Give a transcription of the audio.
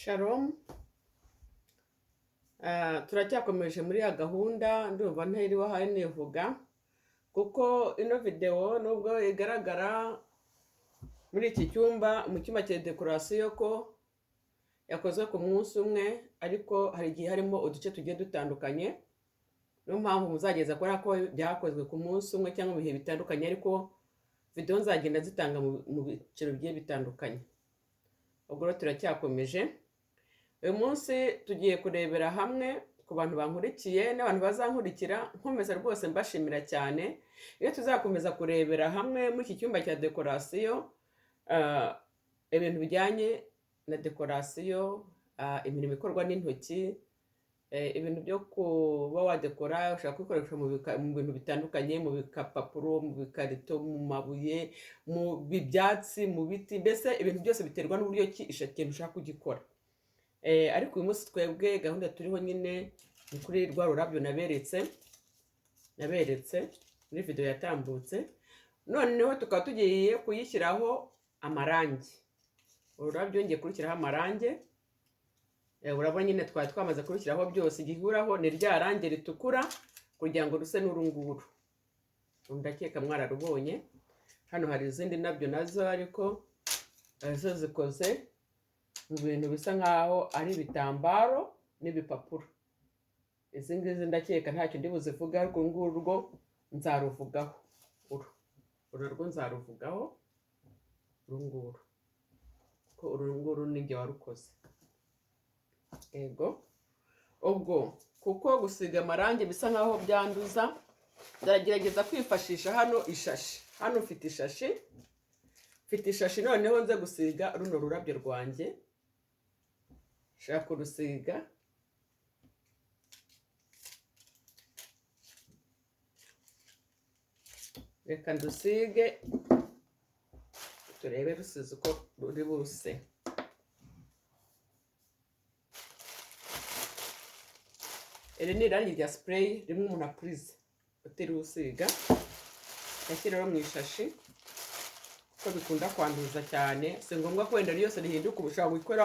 Shalom. Turacyakomeje muri ya gahunda, ndumva ntiriwe ahari nivuga, kuko ino videwo nubwo igaragara muri iki cyumba, mu cyumba cya dekorasiyo, ko yakozwe ku munsi umwe, ariko hari igihe harimo uduce tugiye dutandukanye. Niyo mpamvu muzageza kubona ko byakozwe ku munsi umwe cyangwa mu bihe bitandukanye, ariko videwo nzagenda zitanga mu byiciro bigiye bitandukanye. Ubwo rero turacyakomeje. Uyu munsi tugiye kurebera hamwe, ku bantu bankurikiye n'abantu bazankurikira, nkomeza rwose mbashimira cyane. Iyo tuzakomeza kurebera hamwe muri iki cyumba cya dekorasiyo, ibintu bijyanye na dekorasiyo, imirimo ikorwa n'intoki, ibintu byo kuba wadekora, ushobora kubikoresha mu bintu bitandukanye, mu bikapapuro, mu bikarito, mu mabuye, mu byatsi, mu biti, mbese ibintu byose biterwa n'uburyo ki ikintu ushaka kugikora. Ariko uyu munsi twebwe gahunda turiho nyine ni kuri rwa rurabyo naberetse muri video yatambutse, noneho tukaba tugiye kuyishyiraho amarangi. Ururabyo ngiye kurushyiraho amarangi. Urabona nyine twari twamaze kurushyiraho byose, igihuraho ni rya rangi ritukura kugira ngo ruse n'urunguru. Ndakeka mwararubonye. Hano hari izindi nabyo nazo, ariko zo zikoze mu bintu bisa nkaho ari ibitambaro n'ibipapuro. Izi ngizi ndakeka ntacyo ndi buzivuge, ariko uru nguru rwo nzaruvugaho. Uru rwo nzaruvugaho, uru nguru, ko uru nguru ni njye warukoze. Yego, ubwo kuko gusiga amarangi bisa nkaho byanduza, ndagerageza kwifashisha hano ishashi. Hano mfite ishashi, mfite ishashi, noneho nze gusiga runo rurabyo rwanjye. Nshaka kurusiga. Reka ndusige turebe rusize uko ruri buse. Iri ni irangi rya spray rimwe umuntu apurize utiriwe usiga, yashyira mu ishashi, kuko bikunda kwanduza cyane. Si ngombwa ko wenda ryose rihinduka, uba ushobora gukora